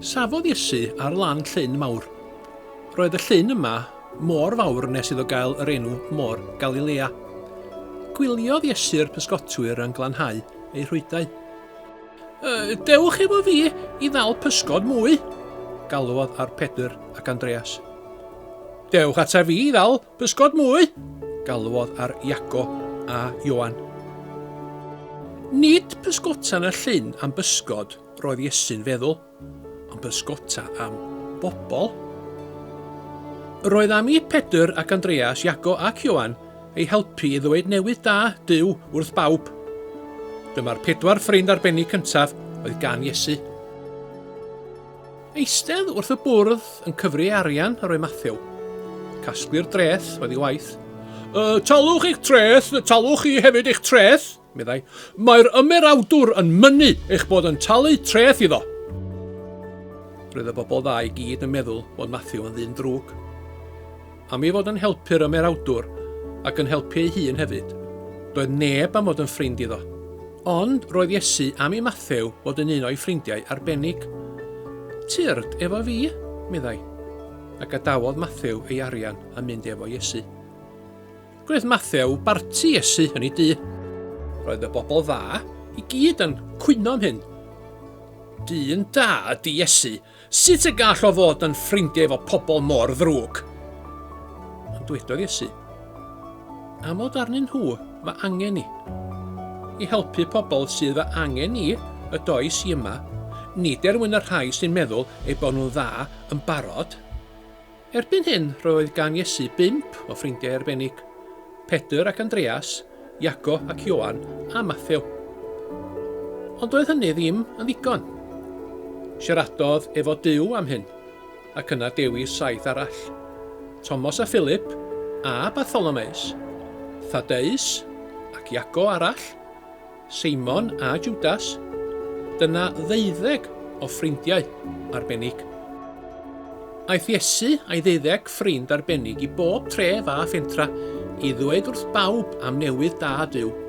Safodd Iesu ar lan llyn mawr. Roedd y llyn yma mor fawr nes iddo gael yr enw Môr Galilea. Gwyliodd Iesu'r pysgotwyr yn glanhau eu rhwydau. E, dewch efo fi i ddal pysgod mwy, galwodd ar Pedr ac Andreas. Dewch ata fi i ddal Pysgod mwy! galwodd ar Iago a Ioan. Nid pysgota yn y llyn am bysgod roedd Iesu'n feddwl, ond pysgota am bobl. Roedd am i Pedr ac Andreas, Iago ac Ioan ei helpu i ddweud newydd da Duw wrth bawb. Dyma'r pedwar ffrind arbennig cyntaf oedd gan Iesu. Eistedd wrth y bwrdd yn cyfri ei arian yr oedd Mathew. Casglu'r dreth oedd ei waith. E, talwch eich treth, talwch chi hefyd eich treth, meddai. Mae'r ymerawdwr yn mynnu eich bod yn talu treth iddo. Roedd y bobl dda i gyd yn meddwl bod Mathew yn ddyn drwg. Am ei fod yn helpu'r ymerawdwr ac yn helpu ei hun hefyd, doedd neb am fod yn ffrind iddo. Ond roedd Iesu am i Mathew fod yn un o'i ffrindiau arbennig. Tyrd efo fi, meddai. A gadawodd Mathew ei arian a mynd efo Iesu. Gwnaeth Mathew barti Iesu yn ei dŷ. Roedd y bobl dda i gyd yn cwyno am hyn. Dyn da ydy Iesu, Sut y gall o fod yn ffrindiau efo pobl mor ddrwg? Ond dwedodd Iesu, Am fod arnyn nhw fy angen i. I helpu pobl sydd fy angen i y does i yma, nid er mwyn y rhai sy'n meddwl eu bod nhw'n dda yn barod. Erbyn hyn roedd gan Iesu bump o ffrindiau arbennig, Pedr ac Andreas, Iago ac Ioan a Mathew. Ond doedd hynny ddim yn ddigon. Siaradodd efo Duw am hyn, ac yna dewis saith arall, Tomos a Philip a Bartholomeus, Thaddeus ac Iago arall, Seimon a Jwdas, dyna ddeuddeg o ffrindiau arbennig. Aeth Iesu a'i ddeuddeg ffrind arbennig i bob tref a phentra i ddweud wrth bawb am newydd da Duw.